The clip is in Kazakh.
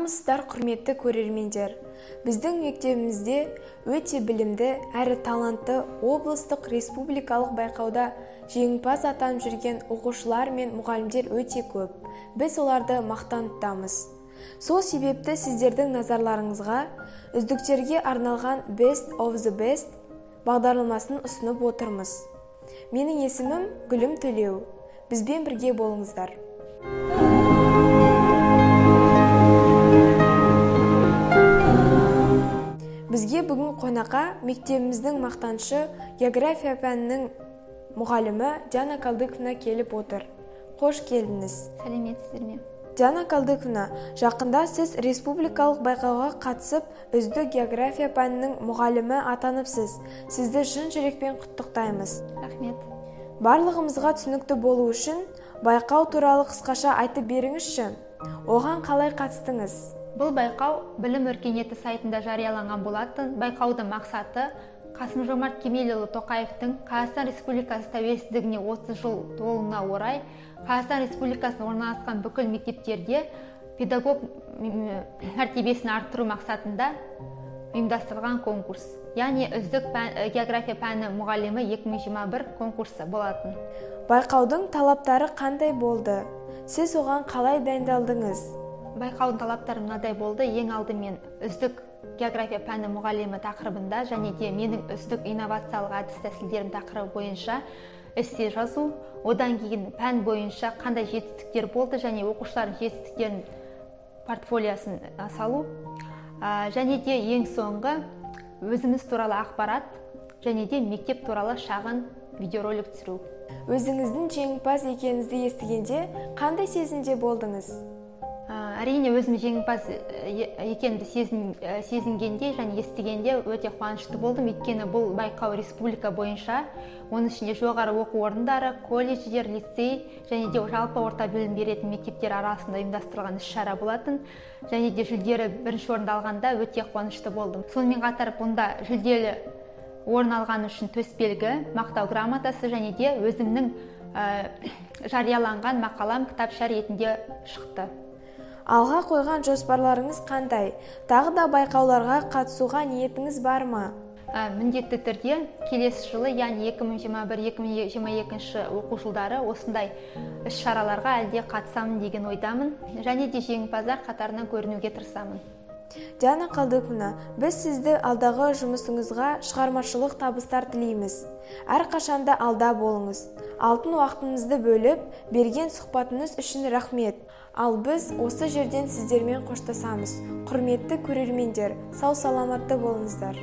Армысыздар, құрметті көрермендер! Біздің мектебімізде өте білімді әрі талантты облыстық республикалық байқауда жеңімпаз атанып жүрген оқушылар мен мұғалімдер өте көп. Біз оларды мақтан тұтамыз. Сол себепті сіздердің назарларыңызға үздіктерге арналған Best of the Best бағдарламасын ұсынып отырмыз. Менің есімім Гүлім Төлеу. Бізбен бірге болыңыздар. Бізге бүгін қонаққа мектебіміздің мақтанышы география пәнінің мұғалімі Диана Калдыковна келіп отыр. Қош келдіңіз. Сәлеметсіздер ме? Диана Калдыковна, жақында сіз республикалық байқауға қатысып, үздік география пәнінің мұғалімі атаныпсыз. Сізді шын жүрекпен құттықтаймыз. Рахмет. Барлығымызға түсінікті болу үшін байқау туралы қысқаша айтып беріңізші. Оған қалай қатыстыңыз? Бұл байқау Білім өркениеті сайтында жарияланған болатын. Байқаудың мақсаты Қасым-Жомарт Кемелұлы Тоқаевтың Қазақстан Республикасы тәуелсіздігіне 30 жыл толуына орай Қазақстан Республикасында орналасқан бүкіл мектептерде педагог мәртебесін арттыру мақсатында ұйымдастырылған конкурс. Яғни үздік география пәні мұғалімі 2021 конкурсы болатын. Байқаудың талаптары қандай болды? Сіз оған қалай дайындалдыңыз? Байқаудың талаптары мынадай болды. Ең алдымен үздік география пәні мұғалімі тақырыбында және де менің үздік инновациялық әдіс тәсілдерім тақырыбы бойынша эссе жазу. Одан кейін пән бойынша қандай жетістіктер болды және оқушылардың жетістіктерін портфолиосын салу. Және де ең соңғы өзіміз туралы ақпарат және де мектеп туралы шағын видеоролик түсіру. Өзіңіздің жеңімпаз екеніңізді естігенде қандай сезімде болдыңыз? Әрине, өзім жеңімпаз екенімді сезінгенде және естігенде өте қуанышты болдым. Өйткені бұл байқау республика бойынша, оның ішінде жоғары оқу орындары, колледждер, лицей және де жалпы орта білім беретін мектептер арасында ұйымдастырылған іс-шара болатын. Және де жүлделі бірінші орынды алғанда өте қуанышты болдым. Сонымен қатар бұнда жүлделі орын алған үшін төсбелгі, мақтау грамотасы және де өзімнің жарияланған мақалам кітапша ретінде шықты. Алға қойған жоспарларыңыз қандай? Тағы да байқауларға қатысуға ниетіңіз бар ма? Міндетті түрде келесі жылы, яғни 2021-2022 оқу жылдары осындай іс-шараларға әлде қатысамын деген ойдамын. Және де жеңімпаздар қатарынан көрінуге тырысамын. Диана Калдыковна, біз сізді алдағы жұмысыңызға шығармашылық табыстар тілейміз. Әрқашанда алда болыңыз. Алтын уақытыңызды бөліп, берген сұхбатыңыз үшін рахмет. Ал біз осы жерден сіздермен қоштасамыз. Құрметті көрермендер, сау-саламатты болыңыздар.